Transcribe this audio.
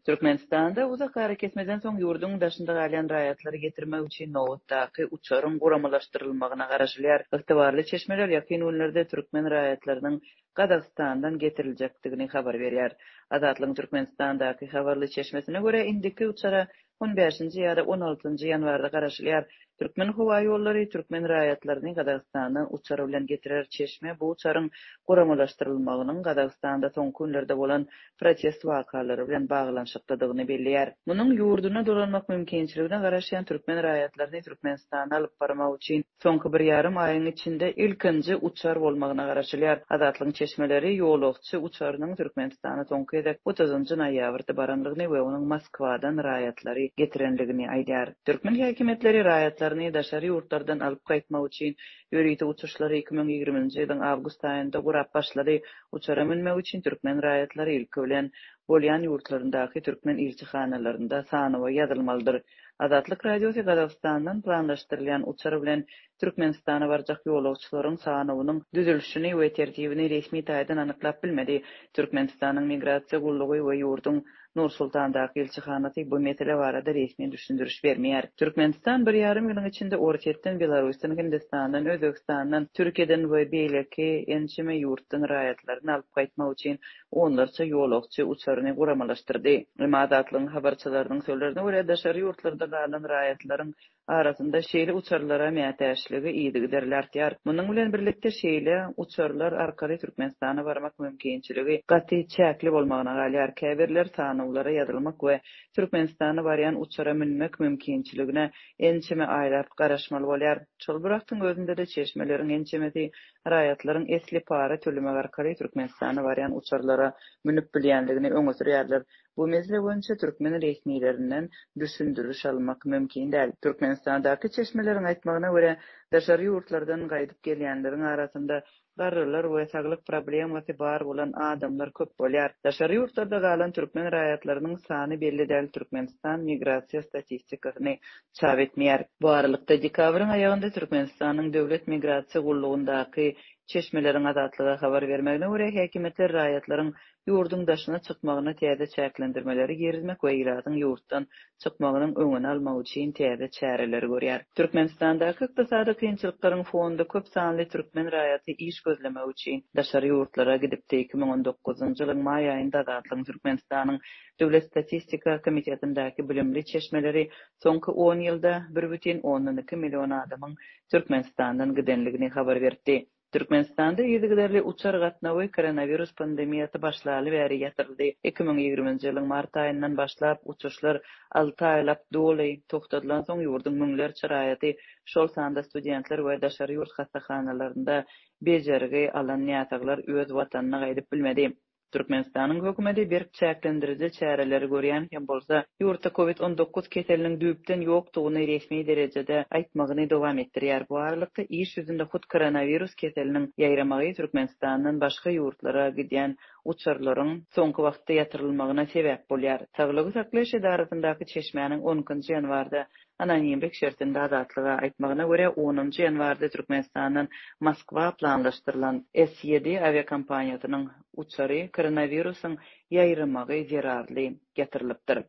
Türkmenistanda uzak arakesmeden soň ýurduň daşynda galýan raýatlary getirmek üçin nobatdaky uçaryň guramalaşdyrylmagyna garaşylýar. Ygtybarly çeşmeler ýakyn günlerde türkmen raýatlarynyň Gazagystandan getiriljekdigini habar berýär. Azatlygyň Türkmenistandaky habarly çeşmesine görä, indiki uçara on bäşinji ýa-da on altynjy ýanwarda garaşylýar. Türkmenhowaýollary türkmen raýatlaryny Gazagystandan uçar bilen getirer Çeşme bu uçaryň guramalaşdyrylmagynyň Gazagystanda soňky günlerde bolan protest wakalary bilen baglanyşyklydygyny belleýär. Munuň ýurduna dolanmak mümkinçiligine garaşýan türkmen raýatlaryny Türkmenistana alyp barmak üçin soňky bir ýarym aýyň içinde ilkinji uçar bolmagyna garaşylýar. Azatlygyň çeşmeleri ýolagçy uçarynyň Türkmenistana soňky gezek otuzynjy noýabrda baranlygyny we onuň Moskwadan raýatlary getirenligini aýdýar. Türkmen häkimiýetleri raýatlaryny daşary ýurtlardan alyp gaýtmak üçin ýörite uçuşlary 2020-nji ýylyň awgust aýynda gurap başlady. Uçara münmek üçin türkmen raýatlary ilki bilen bolýan ýurtlaryndaky türkmen ilçihanalarynda sanawa ýazylmalydyr. Azatlyk Radiosy Gazagystandan planlaşdyrylýan uçar bilen Türkmenistana barjak ýolagçylaryň sanawynyň düzülişini we tertibini resmi taýdan anyklap bilmedi. Türkmenistanyň Migrasiýa gullugy we ýurduň Nur-Sultandaky ilçihanasy bu mesele barada resmi düşündiriş bermeýär. Türkmenistan bir ýarym ýylyň içinde Orsýetden, Belarusdan, Hindistandan, Özbegistandan, Türkiýeden we beýleki ençeme ýurtdan raýatlaryny alyp gaýtmak üçin onlarça ýolagçy uçaryny guramalaşdyrdy. Emma Azatlygyň habarçylarynyň sözlerine görä, daşary ýurtlarda galan raýatlaryň arasynda şeýle uçarlara mätäçligi yzygiderli artýar. Munuň bilen birlikde, şeýle uçarlar arkaly Türkmenistana barmak mümkinçiligi gaty çäkli bolmagyna galýar. Käbirler sanawlara ýazylmak we Türkmenistana barýan uçara münmek mümkinçiligine ençeme aýlap garaşmaly bolýar. Şol bir wagtyň özünde-de çeşmeleriň ençemesi raýatlaryň esli para tölemek arkaly Türkmenistana barýan uçarlara münüp bilýändigini öňe sürýärler. Bu mesele boýunça türkmen resmilerinden düşündiriş almak mümkin däl. Türkmenistandaky çeşmeleriň aýtmagyna görä, daşary ýurtlardan gaýdyp gelýänleriň arasynda garrylar we saglyk problemasy bar bolan adamlar köp bolýar. Daşary ýurtlarda galan türkmen raýatlarynyň sany belli däl Türkmenistan migrasiýa statistikasyny çap etmeýär. Bu aralykda, dekabryň aýagynda Türkmenistanyň Döwlet migrasiýa gullugyndaky çeşmeleriň Azatlyga habar bermegine görä, häkimiýetler raýatlaryň ýurduň daşyna çykmagyna täze çäklendirmeleri girizmek we ilatyň ýurtdan çykmagynyň öňüni almak üçin täze çäreleri görýär. Türkmenistandaky ykdysady kynçylyklaryň fonunda köp sanly türkmen raýaty iş gözlemek üçin daşary ýurtlara gidipdi. 2019-njy ýylyň maý aýynda Azatlygyň Türkmenistanyň Döwlet statistika komitetindäki bilimli çeşmeleri soňky on ýylda bir bütin ondan iki million adamyň Türkmenistandan gidenligini habar beripdi. Türkmenistanda yzygiderli uçar gatnawy koronawirus pandemiýasy başlaly bäri ýatyryldy. 2020-nji ýylyň mart aýyndan başlap uçuşlar alty aýlap doly togtadylansoň ýurduň müňlerçe raýaty, şol sanda studentler we daşary ýurt hassahanalarynda bejergi alan näsaglar öz watanyna gaýdyp bilmedi. Türkmenistanyň hökümeti berk çäklendiriji çäreleri görýän hem bolsa, ýurtda Covid 19 keseliniň düýpden ýokdugyny resmi derejede aýtmagyny dowam etdirýär. Bu aralykda, iş ýüzünde hut koronawirus keseliniň ýaýramagy Türkmenistandan başga ýurtlara gidýän uçarlaryň soňky wagtda ýatyrylmagyna sebäp bolýar. Saglygy saklaýyş edarasyndaky çeşmäniň on ikinji ýanwarda Anonimlik şertinde Azatlyga aýtmagyna görä, onunjy ýanwarda Türkmenistandan Moskwa planlaşdyrylan S ýedi awiakompaniýasynyň uçary koronawirusyň ýaýramagy zerarly ýatyrylypdyr.